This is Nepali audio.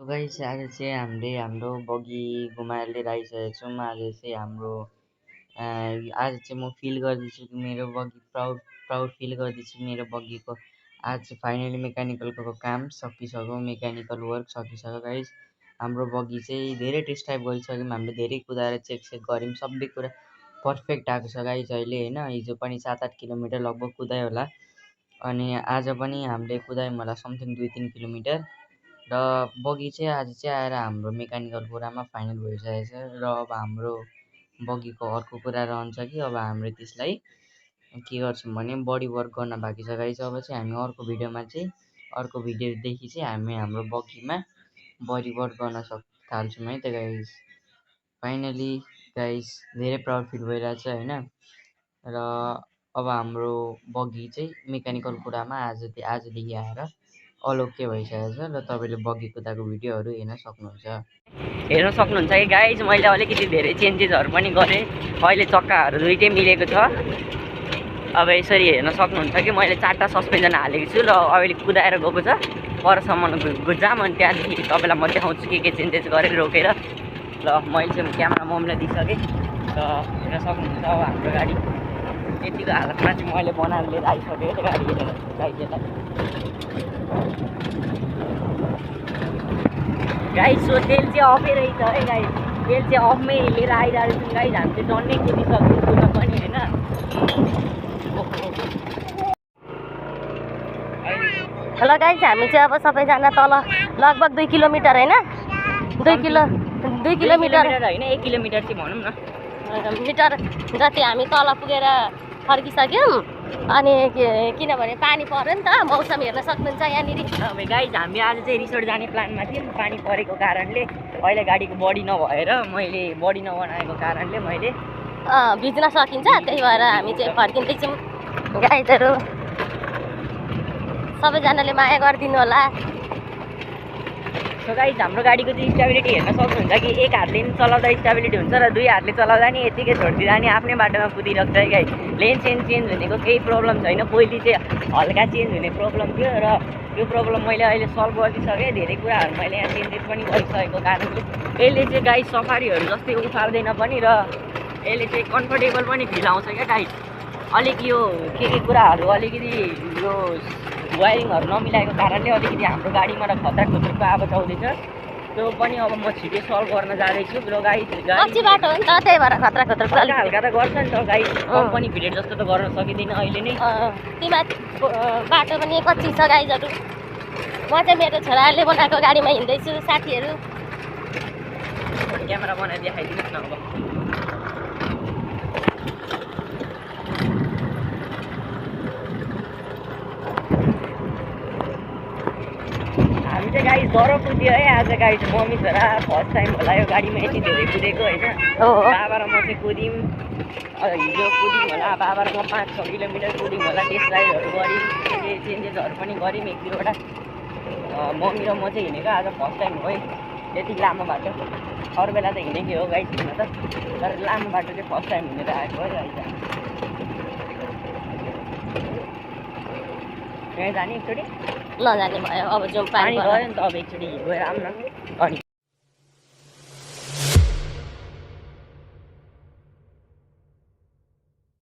गाइस आज चाहिँ हामीले हाम्रो बगी घुमाएर लिएर आइसकेको छौँ। आज चाहिँ हाम्रो आज चाहिँ म फिल गर्दैछु कि मेरो बगी प्राउड फिल गर्दैछु मेरो बगीको। आज चाहिँ फाइनली मेकानिकलको काम सकिसक्यो, मेकानिकल वर्क सकिसक्यो गाइस। हाम्रो बगी चाहिँ धेरै टेस्ट ड्राइभ गरिसक्यौँ, हामीले धेरै कुदाएर चेक गऱ्यौँ, सबै कुरा पर्फेक्ट आएको छ गाइस अहिले होइन। हिजो पनि 7-8 किलोमिटर लगभग कुदायो होला, अनि आज पनि हामीले कुदायौँ होला समथिङ 2-3 किलोमिटर। र बगी चाहिँ आज चाहिँ आएर हाम्रो मेकानिकल कुरामा फाइनल भइसकेको छ। र अब हाम्रो बगीको अर्को कुरा रहन्छ कि अब हामीले त्यसलाई के गर्छौँ भने बडी वर्क गर्न बाँकी छ गाइस। अब चाहिँ हामी अर्को भिडियोदेखि चाहिँ हामी हाम्रो बगीमा बडी वर्क गर्न थाल्छौँ है त गाइस। फाइनली गाइस धेरै प्राउड फिल भइरहेछ होइन। र अब हाम्रो बगी चाहिँ मेकानिकल कुरामा आजदेखि आएर अलोके भइसकेको छ र तपाईँले बगी कुदाको भिडियोहरू हेर्न सक्नुहुन्छ कि गाइज। मैले अलिकति धेरै चेन्जेसहरू पनि गरेँ, अहिले चक्काहरू दुइटै मिलेको छ। अब यसरी हेर्न सक्नुहुन्छ कि मैले 4टा सस्पेन्सन हालेको छु र अहिले कुदाएर गएको छ परसम्म जाम। अनि त्यहाँदेखि तपाईँलाई म देखाउँछु के चेन्जेस गरेर रोकेर। ल मैले चाहिँ क्यामेरा मम्मीलाई दिइसकेँ र हेर्न सक्नुहुन्छ अब हाम्रो गाडी यतिको हालतमा चाहिँ मैले बनाएर लिएर आइसकेँ त्यो गाडी हेरेर गाइजलाई। गाइस सो तेल चाहिँ अफै रहेछ है गाइस, तेल चाहिँ अफमै लिएर आइरहेको छौँ गाइस। हामी चाहिँ डन्नै कुदिसक्यौँ कुद्न पनि होइन। ल गाइस हामी चाहिँ अब सबैजना तल लगभग 2 किलोमिटर होइन, 2 किलोमिटर होइन 1 किलोमिटर चाहिँ भनौँ न मिटर जति हामी तल पुगेर फर्किसक्यौँ। अनि किनभने पानी पर्यो नि त, मौसम हेर्न सक्नुहुन्छ यहाँनिर। अब गाइस हामी आज चाहिँ रिसोर्ट जाने प्लानमा थियौँ, पानी परेको कारणले अहिले गाडीको बडी नबनाएको कारणले मैले भिज्न सकिन्छ, त्यही भएर हामी चाहिँ फर्किँदैछौँ। गाइजहरू सबैजनाले माया गरिदिनु होला। सो गाइस हाम्रो गाडीको चाहिँ स्टेबिलिटी हेर्न सक्नुहुन्छ कि एक हातले पनि चलाउँदा स्टेबिलिटी हुन्छ र 2 हातले चलाउँदा नि यतिकै छोडिदिँदा नि आफ्नै बाटोमा कुदिरहेको छ है गाइस। लेन चेन्ज हुनेको केही प्रब्लम छैन, पहिले चाहिँ हल्का चेन्ज हुने प्रब्लम थियो र यो प्रब्लम मैले अहिले सल्भ गरिसकेँ। धेरै कुराहरू मैले यहाँ चेन्जेस पनि गरिसकेको कारणले यसले चाहिँ गाइस सफारीहरू जस्तै उफार्दैन पनि र यसले चाहिँ कम्फर्टेबल पनि फिल आउँछ क्या गाइस। अलिक यो के कुराहरू अलिकति यो वायरिङहरू नमिलाएको कारणले अलिकति हाम्रो गाडीमा र खतराको आवाज आउँदैछ। त्यो पनि अब म छिटै सल्भ गर्न जाँदैछु र गाइस कच्ची बाटो हो नि त, त्यही भएर खतरा हल्का त गर्छ नि त गाइस। कम्पनी फिटेड जस्तो त गर्न सकिँदैन अहिले नै। तिमीमाथि बाटो पनि कच्ची छ गाइजहरू। म चाहिँ मेरो छोराहरूले बनाएको गाडीमा हिँड्दैछु। साथीहरू क्यामेरा बनाएर देखाइदिनुहोस् न। अब हामी चाहिँ गाइस डरो कुद्यो है आज गाइस। मम्मी छोरा फर्स्ट टाइम होला यो गाडीमा यति धेरै कुदेको होइन। बाबा र म चाहिँ कुद्यौँ, हिजो कुद्यौँ होला, बाबा र म 5-6 किलोमिटर कुद्यौँ होला। टेस्ट राइडहरू गऱ्यौँ, के चेन्जेसहरू पनि गऱ्यौँ 1-2वटा। मम्मी र म चाहिँ हिँडेको आज फर्स्ट टाइम हो है यति लामो बाटो। अरू बेला त हिँडेकै हो गाइस हिँड्न त, तर लामो बाटो चाहिँ फर्स्ट टाइम हिँडेर आएको हो गाइस। यहाँ जाने एकचोटि नजाने भयो, अब जाउँ। पानी गयो नि त, अब एकचोटि गएर आऊँ न। अनि